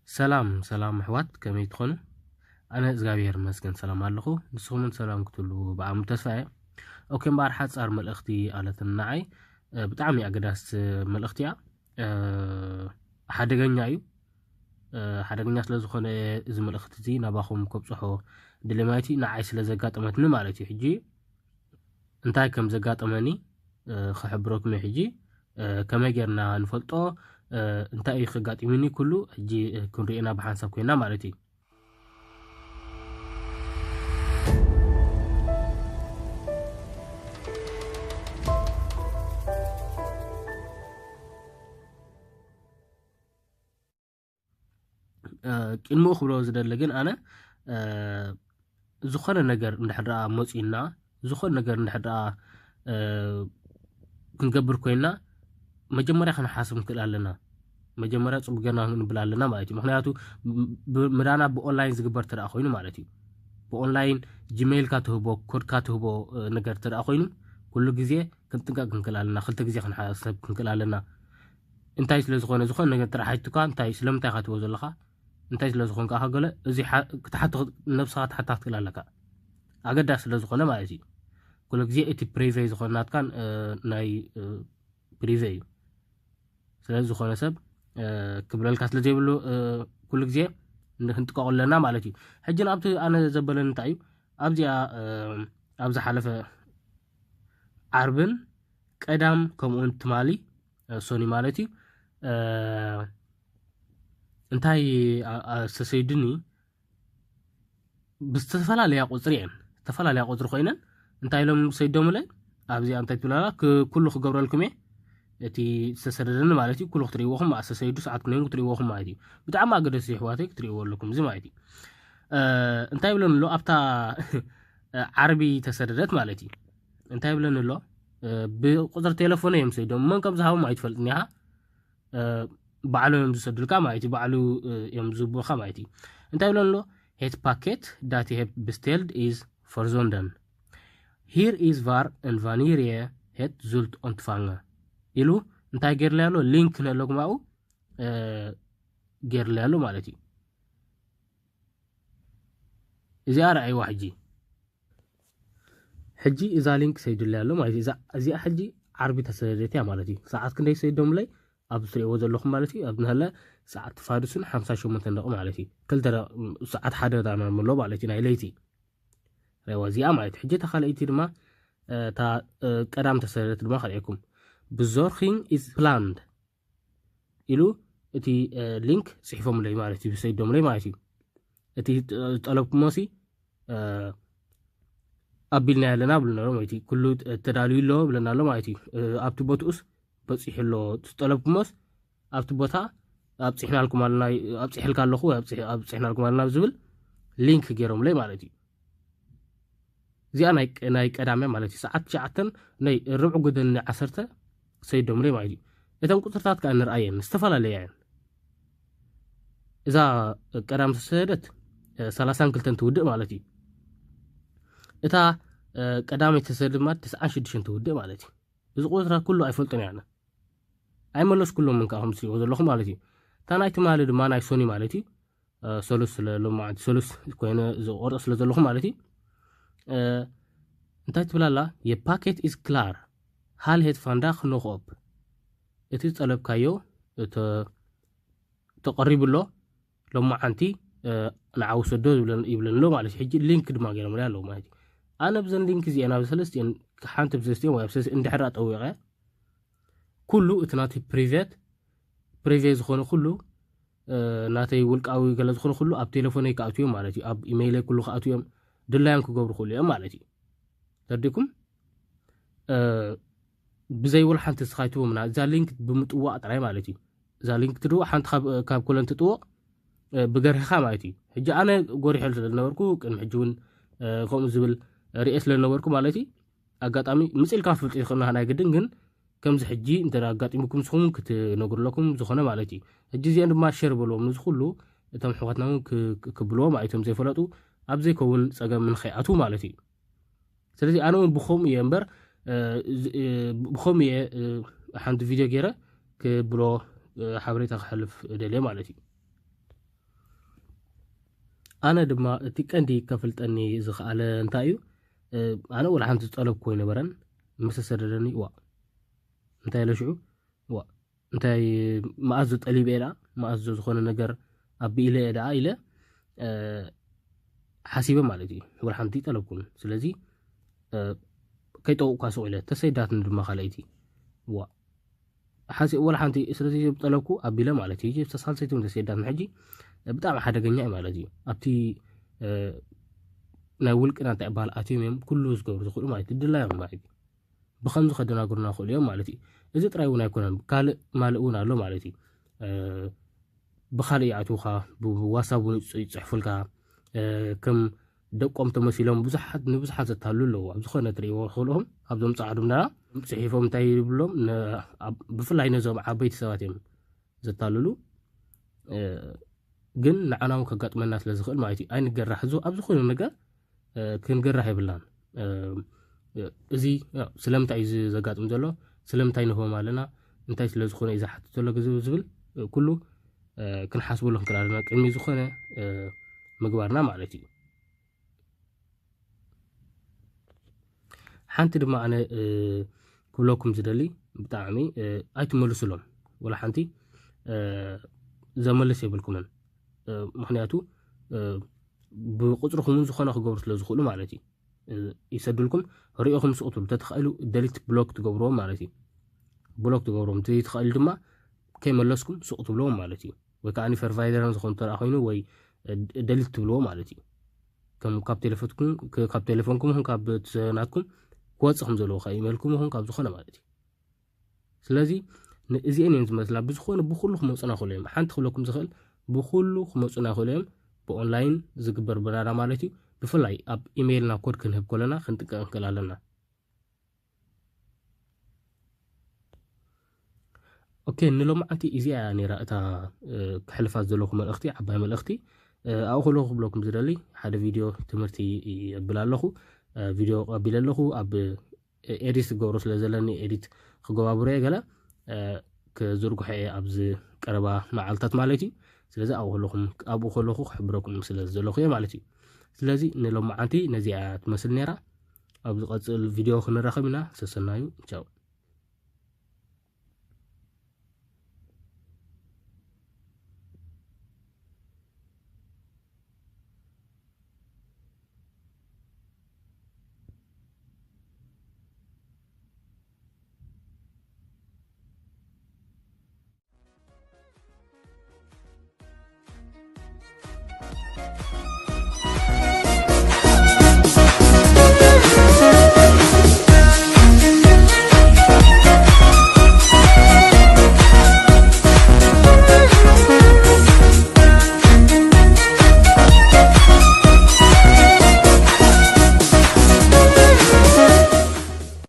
ሰላም ሰላም ኣሕዋት፣ ከመይ ትኾኑ? ኣነ እግዚኣብሔር ይመስገን ሰላም ኣለኹ። ንስኹምን ሰላም ክትህሉ ብኣም ተስፋ እየ። ኦኬ፣ እምበኣር ሓጻር መልእኽቲ ኣለትን ንዓይ፣ እ፣ ብጣዕሚ ኣገዳስ መልእኽቲ እያ። እ፣ ሓደገኛ እዩ። እ፣ ሓደገኛ ስለ ዝኾነ እዚ መልእኽቲ እዚ ናባኹም ከብጽሖ ድሌ ማለት እዩ። ንዓይ ስለ ዘጋጠመትኒ ማለት እዩ። ሕጂ እንታይ ከም ዘጋጠመኒ፣ እ፣ ክሕብረኩም እየ። ሕጂ፣ እ፣ ከመይ ጌርና ንፈልጦ፣ እ፣ እንታይ እዩ ከጋጢሙኒ ኩሉ ሕጂ፣ እ፣ ክንሪኤና ብሓንሳብ ኮይና ማለት እዩ። እ፣ ቅድሚኡ ክብሎ ዝደሊ ግን ኣነ፣ እ፣ ዝኾነ ነገር እንድሕር ደኣ መጺኡና፣ ዝኾነ ነገር እንድሕር ደኣ፣ እ፣ ክንገብር ኮይንና፣ መጀመርያ ክንሓስብ ንክእል ኣለና። መጀመርያ ጽቡቅ ጌርና ክንብል ኣለና ማለት እዩ። ምኽንያቱ ብ-፣ ብ-፣ ምዳና ብኦንላይን ዝግበር ተደኣ ኮይኑ ማለት እዩ። ብኦንላይን ጂሜይልካ ትህቦ፣ ኮድካ ትህቦ፣ እ፣ ነገር ተደኣ ኮይኑ፣ ኩሉ ግዜ ክንጥንቀቅ ክንክእል ኣለና። ክልተ ግዜ ክንሓሰብ ክንክእል ኣለና። እንታይ ስለ ዝኾነ፣ ዝኾነ ነገር ጥራሕ ሓቲቱካ፣ እንታይ፣ ስለምንታይ ኢኻ ትህቦ ዘለኻ? እንታይ ስለ ዝኾንካ ኢኻ? ገለ እዚ ሓ-፣ ክትሓቶ፣ ነብስኻ ክትሓታ ክትክእል ኣለካ። ኣገዳሲ ስለ ዝኾነ ማለት እዩ። ኩሉ ግዜ እቲ ፕሪቬ ዝኾነ ናትካን፣ እ፣ ናይ፣ እ፣ ፕሪቬ እዩ። ስለዚ ዝኾነ ሰብ፣ እ፣ ክብለልካ ስለ ዘይብሉ፣ እ፣ ኩሉ ግዜ ን-፣ ክንጥቀቆ ኣለና ማለት እዩ። ሕጂ ንኣብቲ ኣነ ዘበለኒ እንታይ እዩ? ኣብዚኣ፣ እ፣ ኣብ ዝሓለፈ ዓርብን ቀዳም ከምኡውን ትማሊ፣ እ፣ ሶኒ ማለት እዩ፣ እ፣ እንታይ ኣ-፣ ኣ-፣ ዝተሰይዱኒ ብዝተፈላለያ ቁጽሪ እየን። ዝተፈላለያ ቁጽሪ ኮይነን እንታይ ኢሎም ሰይዶምለይ? ኣብዚኣ እንታይ ትብላላ? ክ-፣ ኩሉ ክገብረልኩም እየ። እቲ ዝተሰደደኒ ማለት እዩ። ኩሉ ክትርእይዎ ኹም፣ ዝተሰይዱ ሰዓት ክንዮም ክትርእይዎ ኹም ማለት እዩ። ብጣዕሚ ኣገደስቲ ኣሕዋተይ ክትርእይዎ ኣለኩም እዚ ማለት እዩ። እ፣ እንታይ ይብለኒ ኣሎ? ኣብታ ዓርቢ ተሰደደት ማለት እዩ። እንታይ ይብለኒ ኣሎ? እ፣ ብቁጽሪ ቴሌፎነ እዮም ሰይዶም። መን ከም ዝሃቦም ኣይትፈልጥን ኢኻ። እ፣ ባዕሎም እዮም ዝሰዱልካ ማለት እዩ። ባዕሉ፣ እ፣ እዮም ዝህቡኻ ማለት እዩ። እንታይ ይብለኒ ኣሎ? Het pakket dat je hebt besteld is verzonden. Hier is waar en wanneer je het zult ontvangen. ኢሉ እንታይ ገይርለይ ኣሎ? ሊንክ ነለኩም ኣብኡ፣ እ፣ ገይርለይ ኣሎ ማለት እዩ። እዚኣ ረኣይዋ ሕጂ። ሕጂ እዛ ሊንክ ሰይዱለይ ኣሎ ማለት እዩ። እዛ፣ እዚኣ ሕጂ ዓርቢ ተሰደደት እያ ማለት እዩ። ሰዓት ክንደይ ሰይዶምለይ? ኣብ ትርእይዎ ዘለኹም ማለት እዩ። ኣብ ናለ ሰዓት ፋዱስን ሓምሳ ሸሞንተን ደቂ ማለት እዩ። ክልተ ደቂ፣ ሰዓት ሓደ ዳና ምሎ ማለት እዩ ናይ ለይቲ። ረዋ እዚኣ ማለት እዩ። ሕጂ እታ ካልኣይቲ ድማ፣ እ፣ እታ፣ እ፣ ቀዳም ተሰደደት ድማ ከርእየኩም። Bezorging is planned ኢሉ እቲ፣ እ፣ ሊንክ ጽሒፎምለይ ማለት እዩ፣ ሰይዶምለይ ማለት እዩ። እቲ፣ እ፣ ዝጠለብኩሞሲ፣ እ፣ ኣቢልና ኣለና ብሉና ኣሎ ማለት እዩ። ኩሉ፣ እ፣ ተዳልዩ ኣሎ ብለና ኣሎ ማለት እዩ። እ፣ ኣብቲ ቦትኡስ በጺሑ ኣሎ። ዝጠለብኩሞስ ኣብቲ ቦታ ኣብጺሕናልኩም ኣለና፣ ኣብጺሕልካ ኣለኹ፣ ኣብጺሕ-፣ ኣብጺሕናልኩም ኣለና ዝብል ሊንክ ገይሮምለይ ማለት እዩ። እዚኣ ናይ፣ ናይ ቀዳምያ ማለት እዩ። ሰዓት ትሽዓተን ናይ ርብዒ ጉደል ናይ ዓሰርተ ሰይዶምለይ ማለት እዩ። እተን ቁጽርታት ከኣ ንርኣየን ዝተፈላለያ እየን። እዛ ቀዳም ተሰደደት፣ እ፣ ሰላሳን ክልተን ትውድእ ማለት እዩ። እታ፣ እ፣ ቀዳመይቲ ተሰደደት ድማ ተስዓን ሽዱሽተን ትውድእ ማለት እዩ። እዚ ቁጽርታት ኩሉ ኣይፈልጦን እየ ኣነ። ኣይመለስኩሎምን ከኣ ከም ትሪእዎ ዘለኹም ማለት እዩ። እታ ናይ ትማሊ ድማ ናይ ሶኒ ማለት እዩ። እ፣ ሰሉስ ስለ ሎማዓንቲ ሰሉስ ኮይነ ዝቆርጾ ስለ ዘለኹ ማለት እዩ። እ፣ እንታይ ትብል ኣላ? Je pakket is klaar. Haal het vandaag nog op. እቲ ዝጠለብካዮ፣ እተ-፣ ተቐሪቡ ኣሎ፣ ሎማዓንቲ፣ እ፣ ንዓ ውሰዶ ዝብለን-፣ ይብለኒ ኣሎ ማለት እዩ። ሕጂ ሊንክ ድማ ገይሮምለይ ኣለዉ ማለት እዩ። ኣነ ብዘን ሊንክ እዚአን ኣብ ሰለስቲአን፣ ሓንቲ ብሰለስቲአን ወይ ኣብ ሰለስቲአን እንድሕር ጠዊቐ፣ ኩሉ እቲ ናተይ ፕሪቬት፣ ፕሪቬ ዝኾነ ኩሉ፣ እ፣ ናተይ ውልቃዊ ገለ ዝኾነ ኩሉ ኣብ ቴሌፎነይ ክኣትዉ እዮም ማለት እዩ። ኣብ ኢሜይለይ ኩሉ ክኣትዉ እዮም። ድላዮም ክገብሩ ክእሉ እዮም ማለት እዩ። ተረዲእኩም? እ፣ ብዘይ ወላ ሓንቲ ንስኻ ኣይትህቦምና። እዛ ሊንክ ብምጥዋቕ ጥራይ ማለት እዩ። እዛ ሊንክ ትድወቕ፣ ሓንቲ ካብ፣ ካብ ኮለን ትጥወቕ፣ እ፣ ብገርህኻ ማለት እዩ። ሕጂ ኣነ ጎሪሐሉ ስለ ዝነበርኩ፣ ቅድሚ ሕጂ እውን፣ እ፣ ከምኡ ዝብል ርእየ ስለ ዝነበርኩ ማለት እዩ። ኣጋጣሚ ምጽእ ኢልካ ክትፈልጦ ይኽእል ናይ ግድን፣ ግን ከምዚ ሕጂ እንተ ኣጋጢሙኩም ንስኹም ክትነግሩ ኣለኩም ዝኾነ ማለት እዩ። ሕጂ እዚአን ድማ ሸር በልዎም፣ ንዚ ኩሉ እቶም ኣሕዋትና እውን ክ-፣ ክ-፣ ክብልዎ ማለት እዮም ዘይፈለጡ፣ ኣብ ዘይከውን ጸገም ንኸይኣትዉ ማለት እዩ። ስለዚ ኣነ እውን ብኸምኡ እየ እምበር፣ እ፣ ዝ-፣ እ፣ ብኸምኡ እየ፣ እ፣ ሓንቲ ቪድዮ ገይረ ክብሎ፣ እ፣ ሓበሬታ ክሕልፍ ደልየ ማለት እዩ። ኣነ ድማ እቲ ቀንዲ ከፍልጠኒ ዝኸኣለ እንታይ እዩ? ኣነ ወላ ሓንቲ ዝጠለብኩ ኣይነበረን። ምስ ተሰደደኒ ዋ እንታይ ኢለ ሽዑ ዋ እንታይ መኣዝ ጠሊበ እየ ደኣ መኣዝ ዝኾነ ነገር ኣቢኢለ እየ ደኣ ኢለ ሓሲበ ማለት እዩ። ወላ ሓንቲ ጠለብኩን። ስለዚ ከይጠውቅኳ ስቕ ኢለ ተሰይዳትኒ ድማ ካልኣይቲ ዋ ሓሲ ወላ ሓንቲ ስለዚ ጠለብኩ ኣቢለ ማለት እዩ። ሳልሰይቲ እውን ተሰይዳትኒ። ሕጂ ብጣዕሚ ሓደገኛ እዩ ማለት እዩ። ኣብቲ ናይ ውልቅና እንታይ ይበሃል ኣትዮም እዮም ኩሉ ዝገብሩ ዝኽእሉ ማለት እዩ። ድላዮም ማለት እዩ። ብኸምዚ ከደናግሩና ይኽእሉ እዮም ማለት እዩ። እዚ ጥራይ እውን ኣይኮነን፣ ካልእ ማልእ እውን ኣሎ ማለት እዩ። ብኻልእ ይኣትውካ፣ ብዋትሳፕ እውን ይጽ- ይጽሕፉልካ። ከም ደቆም ተመሲሎም ብዙሓት ንብዙሓት ዘታሉ ኣለዉ። ኣብ ዝኾነ ትርእይዎ ክእልኹም ኣብዞም ጻዕዱ ምና ጽሒፎም እንታይ ይብሎም ነ- ኣብ- ብፍላይ ነዞም ዓበይቲ ሰባት እዮም ዘታልሉ። ግን ንዓና እውን ከጋጥመና ስለ ዝኽእል ማለት እዩ። ኣይንገራሕ። እዚ ኣብ ዝኾነ ነገር ክንገራሕ የብልናን። እዚ ስለምንታይ እዩ ዘጋጥም ዘሎ፣ ስለምንታይ ንህቦም ኣለና፣ እንታይ ስለ ዝኾነ እዩ ዝሓትት ዘሎ ዝብል ኩሉ ክንሓስበሉ ክንክእል ኣለና ቅድሚ ዝኾነ ምግባርና ማለት እዩ። ሓንቲ ድማ ኣነ ክብለኩም ዝደሊ ብጣዕሚ ኣይትመልሱሎም፣ ወላ ሓንቲ ዘመልስ የብልኩምን። ምክንያቱ ብቁፅርኹም እውን ዝኾነ ክገብሩ ስለ ዝኽእሉ ማለት እዩ። ይሰዱልኩም ሪኦኹም ስቕ ትብሉ ተተኻኢሉ ደሊት ብሎክ ትገብርዎም ማለት እዩ። ብሎክ ትገብርዎም ዘይተኻኢሉ ድማ ከይመለስኩም ስቕ ትብልዎም ማለት እዩ። ወይ ከዓ ፕሮቫይደርን ዝኾኑ ተረኣ ኮይኑ ወይ ደሊት ትብልዎ ማለት እዩ። ከም ካብ ቴሌፎንኩም ካብ ቴሌፎንኩም ይኹን ካብ ናትኩም ክወፅእ ከም ዘለዎ ካብ ኢሜልኩም ይኹን ካብ ዝኾነ ማለት እዩ። ስለዚ እዚአን እየን ዝመስላ። ብዝኾነ ብኩሉ ክመፁና ይኽእሉ እዮም። ሓንቲ ክብለኩም ዝኽእል ብኩሉ ክመፁና ይኽእሉ እዮም። ብኦንላይን ዝግበር በራራ ማለት እዩ። ብፍላይ ኣብ ኢሜይልና ኮድ ክንህብ ከለና ክንጥንቀቕ ንክእል ኣለና። ኦኬ፣ ንሎማዓንቲ እዚኣ እያ ነይራ እታ ክሕልፋት ዘለኹ መልእኽቲ፣ ዓባይ መልእኽቲ። ኣብኡ ከለኹ ክብለኩም ዝደሊ ሓደ ቪድዮ ትምህርቲ የብል ኣለኹ። ቪድዮ ቀቢለ ኣለኹ ኣብ ኤዲት ክገብሮ ስለ ዘለኒ ኤዲት ክገባብሮ እየ ገለ ክዝርግሖ እየ ኣብዚ ቀረባ መዓልታት ማለት እዩ። ስለዚ ኣብኡ ከለኹም ኣብኡ ከለኹ ክሕብረኩም ስለ ዘለኹ እየ ማለት እዩ። ስለዚ ንሎማዓንቲ ነዚኣ ትመስል ነይራ። ኣብ ዝቐፅል ቪድዮ ክንራኸብ ኢና። ሰሰናዩ። ቻው።